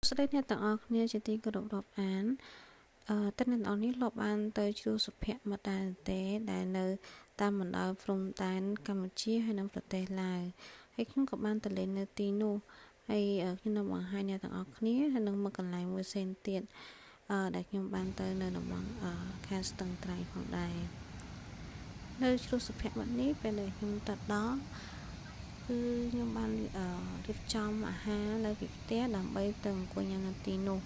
ស្តីអ្នកទាំងអស់គ្នាជាទីគោរពរាប់អានអឺតើអ្នកទាំងអស់នេះធ្លាប់បានទៅជ្រោះសុភមត្តដែរទេដែលនៅតាមបណ្ដោយព្រំដែនកម្ពុជាហើយនិងប្រទេសឡាវហើយខ្ញុំក៏បានទៅលេងនៅទីនោះហើយខ្ញុំនឹងបង្ហាញអ្នកទាំងអស់គ្នាហើយនឹងមកកន្លែងមួយផ្សេងទៀតអឺដែលខ្ញុំបានទៅនៅតំបន់ខេត្តស្ទឹងត្រែងផងដែរនៅជ្រោះសុភមត្តនេះពេលដែលខ្ញុំទៅដល់គឺខ្ញុំបានរៀបចំអាហារនៅពីផ្ទះដើម្បីទៅអង្គុយញ៉ាំនៅទីនោះ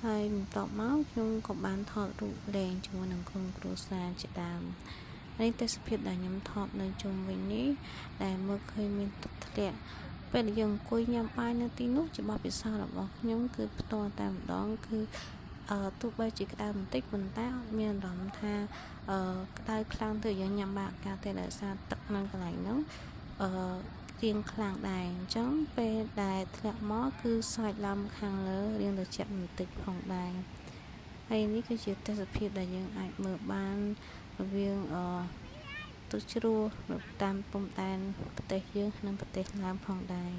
ហើយបន្ទាប់មកខ្ញុំក៏បានថតរូបលេងជាមួយនឹងក្រុមគ្រួសារជាដើមនេះទេសភាពដែលខ្ញុំថតនៅជុំវិញនេះដែលមើលឃើញមានទឹកធ្លាក់ពេលដែលយើងអង្គុយញ៉ាំបាយនៅទីនោះជាបទពិសោធន៍របស់ខ្ញុំគឺផ្ទាល់តែម្ដងគឺអឺទោះបីជាក្តៅបន្តិចប៉ុន្តែអត់មានអារម្មណ៍ថាអឺក្តៅខ្លាំងទៅយើងញ៉ាំបាយអាកាសទេដោយសារទឹកនៅកន្លែងហ្នឹងអឺរៀងខ្លាំងដែរអញ្ចឹងពេលដែលធ្លាក់មកគឺស្រែកឡើងខាងលើរៀងត្រជាក់បន្តិចផងដែរហើយនេះគឺជាទេសភាពដែលយើងអាចមើលបានរវាងអឺទឹកជ្រោះនៅតាមព្រំដែនប្រទេសយើងនិងប្រទេសឡាវផងដែរ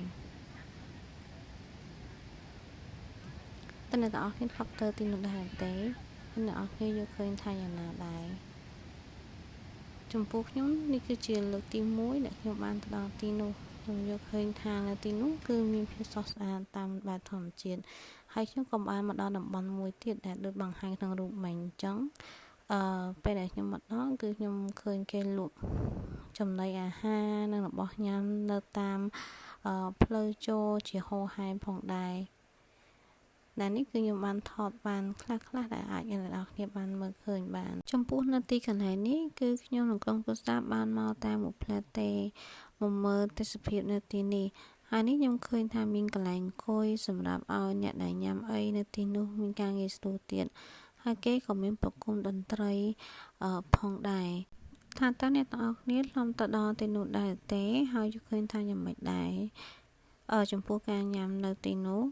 តើអ្នកទាំងអស់គ្នាធ្លាប់ទៅទីនោះដែរទេអ្នកទាំងអស់គ្នាយល់ឃើញថាយ៉ាងណាដែរចំពោះខ្ញុំនេះគឺជាលើកទី1ដែលខ្ញុំបានទៅដល់ទីនោះខ្ញុំយល់ឃើញថានៅទីនោះគឺមានភាពស្រស់ស្អាតតាមបែបធម្មជាតិហើយខ្ញុំក៏បានមកដល់តំបន់មួយទៀតដែលដូចបង្ហាញក្នុងរូបមិញអញ្ចឹងអឺពេលដែលខ្ញុំមកដល់គឺខ្ញុំឃើញគេលក់ចំណីអាហារនិងរបស់ញ៉ាំនៅតាមផ្លូវចូលជាហូរហែផងដែរដែលនេះគឺខ្ញុំបានថតបានខ្លះខ្លះដែលអាចឲ្យអ្នកនរគ្នាបានមើលឃើញបានចំពោះនៅទីកន្លែងនេះគឺខ្ញុំនិងក្រុមគ្រួសារបានមកតែមួយភ្លែតទេមកមើលទេសភាពនៅទីនេះហើយនេះខ្ញុំឃើញថាមានកន្លែងអង្គុយសម្រាប់ឲ្យអ្នកដែលញ៉ាំអីនៅទីនោះមានការងាយស្រួលទៀតហើយគេក៏មានប្រគំតន្ត្រីផងដែរថាតើអ្នកទាំងអស់គ្នាធ្លាប់ទៅដល់ទីនោះដែរទេហើយយល់ឃើញថាយ៉ាងម៉េចដែរអឺចំពោះការញ៉ាំនៅទីនោះ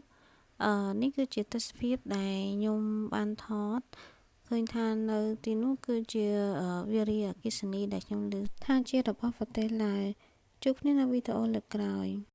អឺនេះគឺជាទេសភាពដែលខ្ញុំបានថតឃើញថានៅទីនោះគឺជាវារីអគ្គិសនីដែលខ្ញុំឮថាជារបស់ប្រទេសឡាវជួបគ្នានៅវីដេអូលើកក្រោយ។